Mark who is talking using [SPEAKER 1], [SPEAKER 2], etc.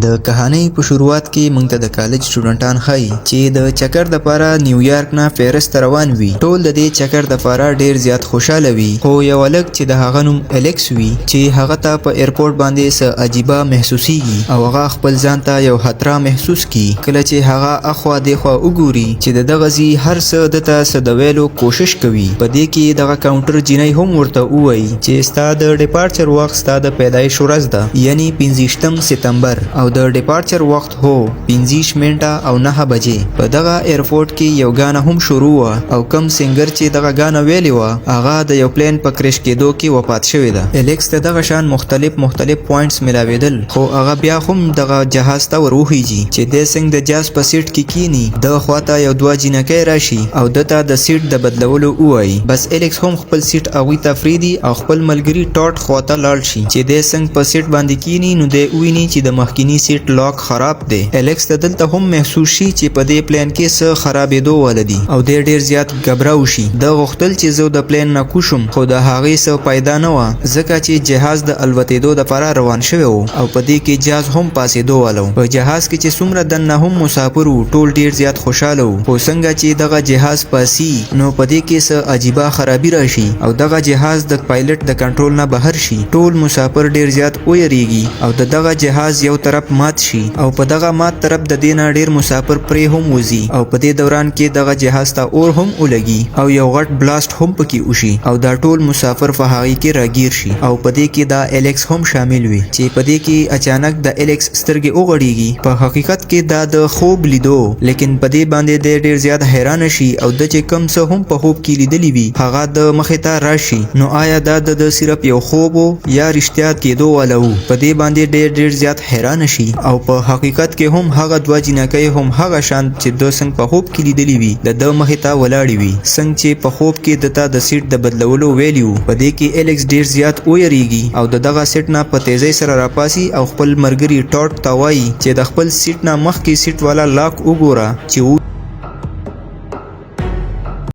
[SPEAKER 1] د کهانۍ په شروعات کې مونږ ته د کالج سټوډنټان ښایي چې د چکر د پاره نیویارک نه پیرس ته روان وي. ټول د دې چکر د پاره ډیر زیات خوشاله وي، خو یو هلک چې د هغه نوم الیکس وي چې هغه ته په ایرپورټ باندې څه عجیبه محسوسیږي او هغه خپل ځان ته یو خطره محسوس کی. کله چې هغه اخوا دیخوا وګوري چې د دغه ځي هر څه ده ته څه د ویلو کوشش کوي. په دې کې دغه کاونټر جینۍ هم ورته ووایي چې ستا د ډیپارچر وخت ستا د پیدایش ورځ ده، یعنی 25 ستمبر، او د ډیپارچر وخت هو 25 منټه او 9 بجې. په دغه ایرپورټ کې یو ګانه هم شروع وه او کم سنګر چې دغه ګانه ویلې وه هغه د یو پلین په کرش کېدو کې وفات شوې ده. الیکس ته دغه شان مختلف مختلف پوینټس ملاوېدل، خو هغه بیا هم دغه جهاز ته ور وخیږي. چې دی څنګه د جهاز په سیټ کې کینی، د خواته یو دوه جینکۍ راشي او ده ته د سیټ د بدلولو ووایي. بس الیکس هم خپل سیټ هغوی ته پرېږدي او خپل ملګري ټاټ خواته لاړ شي. چې دی څنګه په سیټ باندې کینی نو دی وویني چې د مخکینی سیټ لاک خراب دی. الیکس ته دلته هم محسوس شي چې په دې پلان کې څه خرابېدو واله دي او دی ډیر زیات ګبراو شي. ده غوښتل چې زه د پلان نه کوشم، خو د هغې څه پیدا نه وه، ځکه چې جهاز د الوتېدو دپاره روان شوی و او په دې کې جهاز هم پاسېدو واله و. په جهاز کې چې څومره دننه هم مسافر وو ټول ډیر زیات خوشاله وو، خو څنګه چې دغه جهاز پاسي نو په دې کې څه عجیبه خرابي راشي او دغه جهاز د پایلټ د کنټرول نه بهر شي. ټول مسافر ډیر زیات ویریږي او د دغه جهاز یو طرف مات شي او په دغه مات طرف د دې نه ډیر مسافر پرې هم وځي او په دې دوران کې دغه جهاز ته اور هم ولګي او یو غټ بلاست هم پکې وشي او دا ټول مسافر په هغې کې راګیر شي او په دې کې دا الیکس هم شامل وي. چې په دې کې اچانک د الیکس سترګې وغړیږي. په حقیقت کې دا د خوب لیدو، لیکن په دې باندې دی ډیر زیات حیران شي او د چې کم څه هم په خوب کې لیدلی وي هغه د مخې ته راشي. نو آیا دا د ده صرف یو خوب و یا رښتیا کېدو والا وو؟ په دې باندې ډیر ډیر زیات حیران شي او په حقیقت کې هم هغه دوه جینکۍ هم هغه شان چې ده څنګه په خوب کې لیدلی وي د ده مخې ته ولاړې وي، څنګه چې په خوب کې ده ته د سیټ د بدلولو ویلي وو. په دې کې الیکس ډیر زیات ویریږي او د دغه سیټ نه په تیزۍ سره راپاڅي او خپل ملګري ټاټ ته وایي چې د خپل سیټ نه مخکې سیټ والا لاک وګوره چې